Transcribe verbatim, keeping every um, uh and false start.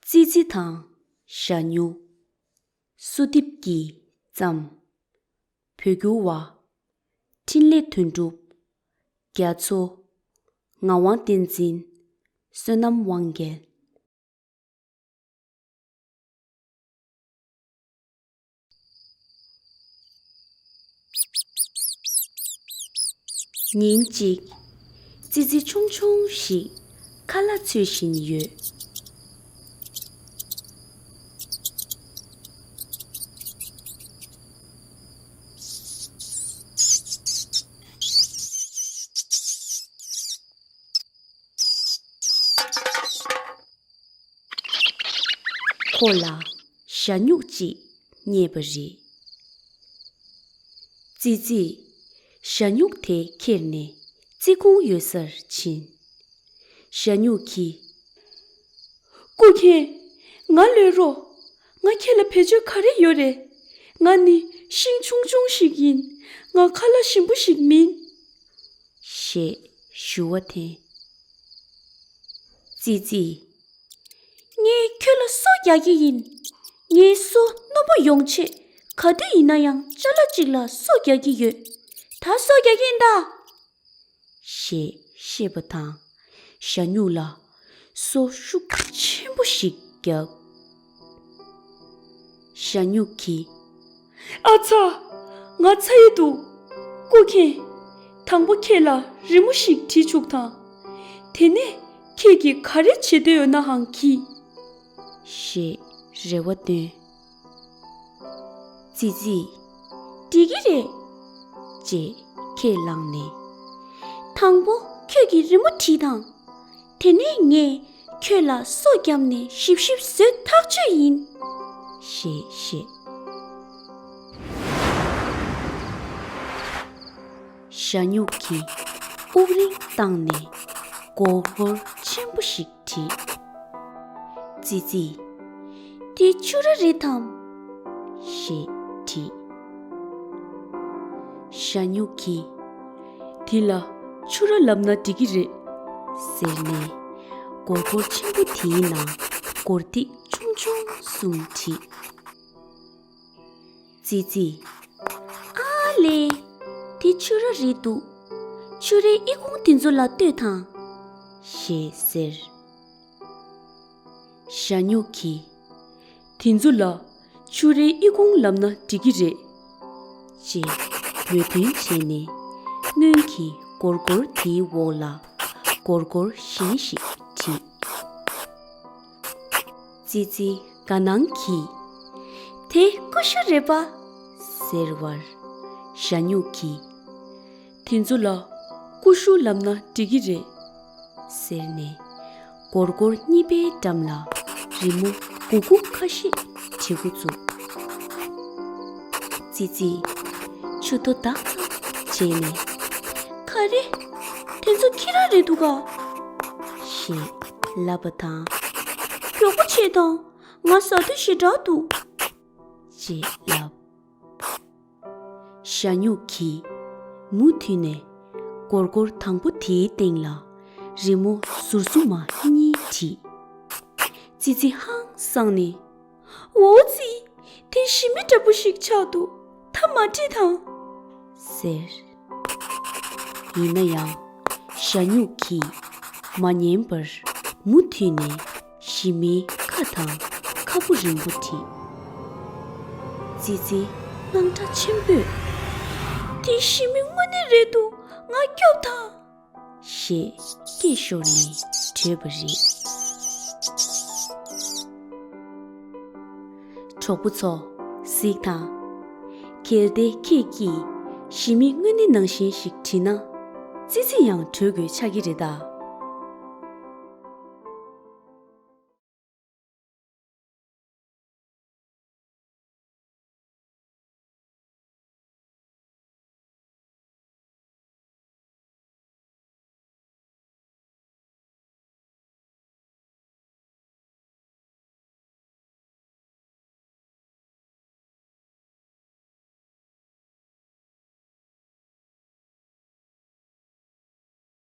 ཙི་ཙི་དང་ཞྭ་སྨྱུག་བསོད་བདེ་གིས་བརྩམས། བོད་སྒྱུར་བ། འཕྲིན་ལས་དོན་གྲུབ། རྒྱ་མཚོ། ངག་དབང་བསྟན་འཛིན། བསོད་ནམས་དབང་རྒྱལ། ཉིན་གཅིག་ཙི་ཙི་ཆུང་ཆུང་ཞིག་ཁ་ལག་འཚོལ་བཞིན་ཡོད། ཁོ་ལ་ཞྭ་སྨྱུག་ཅིག་རྙེད་པ་རེད། ཙི་ཙིས་ཞྭ་སྨྱུག་དེ་ཁྱེར་ནས་ཙི་ཁུང་ཡོད་སར་ཕྱིན། ཞྭ་སྨྱུག་གིས། སྐུ་མཁྱེན། ང་ལོས་རོགས། ང་ཁྱེད་ལ་བེད་སྤྱོད་ག་རེ་ཡོད་རེད། ང་ནི་ཤིང་ཆུང་ཆུང་ཞིག་ཡིན། ང་ཁ་ལག་ཞིམ་པོ་ཞིག་མིན། ཞེས་ཞུ་བ་དེ། ཙི་ཙིས། ངས་ཁྱོད་ལ་སོ་རྒྱག་གི་ཡིན། ངའི་སོ་རྣོན་པོ་ཡོང་ཆེད་ག་དུས་ཡིན་ན་ཡང་ཅ་ལག་ཅིག་ལ་སོ་རྒྱག་གི་ཡོད། ད་སོ་རྒྱག་གི་ཡིན་ད། ཞེས་བཤད་པ་དང་། ཞྭ་སྨྱུག་ལ་སོ་ཤུགས་ཆེན་པོ་ཞིག་བརྒྱབ། ཞྭ་སྨྱུག་གིས། ཨ་ཚ། ང་ཚ་ཡི་འདུག་སྐུ་མཁྱེན། དང་པོ་ཁྱེད་ལ་རི་མོ་ཞིག་བྲིས་བཅུག་དང་། དེ་ནས་ཁྱེད་ཀྱིས་ག་རེ་བྱེད་འདོད་ཡོད་ནའང་གྱིས། ཞེས་རེ་བ་བཏོན། ཙི་ཙིས། འགྲིག་གི་རེད། ཅེས་ཁས་བླངས་ནས། དང་པོ་ཁྱོད་ཀྱིས་རི་མོ་བྲིས་དང་། དེ་ནས་ངས་ཁྱོད་ལ་སོ་བརྒྱབ་ནས་ཞིབ་ཞིབ་བཟོས་ཐག་ཆོད་ཡིན། ཞེས་བཤད། ཞྭ་སྨྱུག་གིས་དབུགས་རིང་བཏང་ནས་སྒོར་སྒོར་ཆེན་པོ་ཞིག་བྲིས། ཙི་ཙིས། དེ་ཕྱུ་ར་རེད་དམ། ཞེས་དྲིས། ཞྭ་སྨྱུག་གིས། དེ་ལ་ཕྱུ་ར་ལབ་ན་འགྲིག་གི་རེད། ཟེར་ནས་སྒོར་སྒོར་ཆེན་པོ་དེའི་ནང་སྒོར་ཐིག་ཆུང་ཆུང་གསུམ་བྲིས། ཙི་ཙིས། ཨ་ལེ། དེ་ཕྱུ་ར་རེད་འདུག་ཕྱུ་རའི་ཨི་ཁུང་དེ་ཚོ་ལ་ལྟོས་དང་། ཞེས་ཟེར། ཞྭ་སྨྱུག་གིས། དེ་ཚོ་ལ་ཕྱུ་རའི་ཨི་ཁུང་ལབ་ན་འགྲིག་གི་རེད། ཅེས་མོས་མཐུན་བྱས་ནས་སྔོན་གྱི་སྒོར་སྒོར་དེའི་འོག་ལ་སྒོར་སྒོར་གཞན་ཞིག་བྲིས། ཙི་ཙི་དགའ་སྣང་གིས། དེ་ཀུ་ཤུ་རེད་པ། ཟེར་བར། ཞྭ་སྨྱུག་གིས། དེ་ཚོ་ལ་ཀུ་ཤུ་ལབ་ན་འགྲིག་གི་རེད། ཟེར་ནས་སྒོར་སྒོར་གཉིས་པའི་འགྲམ་ལ་རི་མོ་གུག་གུག་ཁ་ཤས་བྲི་འགོ་བཙུགས། ཙི་ཙིས་མཆུ་ཏོ་བདག་ཙམ་བྱས་ནས། ག་རེ། དེ་ཚོ་ཁྱེད་རང་རེད་འདུག་ག་ཞེས་ལབ་པ་དང་། མགྱོགས་པོ་བྱེད་དང་། ང་ཟ་དུས་ཞེ་དྲག་འདུག་ཅེས་ལབ། ཞྭ་སྨྱུག་གིས་མུ་མཐུད་ནས་སྒོར་སྒོར་དང་པོ་དེའི་སྟེང་ལ་རི་མོ་ཟུར་གསུམ་མ་གཉིས་བྲིས། ཙི་ཙི་ཧང་སངས་ནས། འོ་ཙི། དེ་ཞི་མི་འདྲ་པོ་ཞིག་ཆགས་འདུག་ད་མ་བྲིས་དང་། ཟེར། ཡིན་ན་ཡང་ཞྭ་སྨྱུག་གིས་མ་ཉན་པར་མུ་མཐུད་ནས་ཞི་མིའི་ཁ་དང་ཁ་སྤུ་རིང་པོ་བྲིས། ཙི་ཙི་དངངས་སྐྲག་ཆེན་པོས། དེ་ཞི་མི་དངོས་གནས་རེད་འདུག་ང་སྐྱོབ་དང་། ཞེས་སྐད་ཤོར་ནས་བྲོས་པ་རེད། གྲོགས་པོ་ཚོ། གཟིགས་དང་། གལ་ཏེ་ཁྱེད་ཀྱིས་ཞི་མི་དངོས་གནས་ནང་བཞིན་ཞིག་བྲིས་ན། ཙི་ཙི་ཡང་བྲོས་དགོས་ཆགས་ཀྱི་རེད་ད།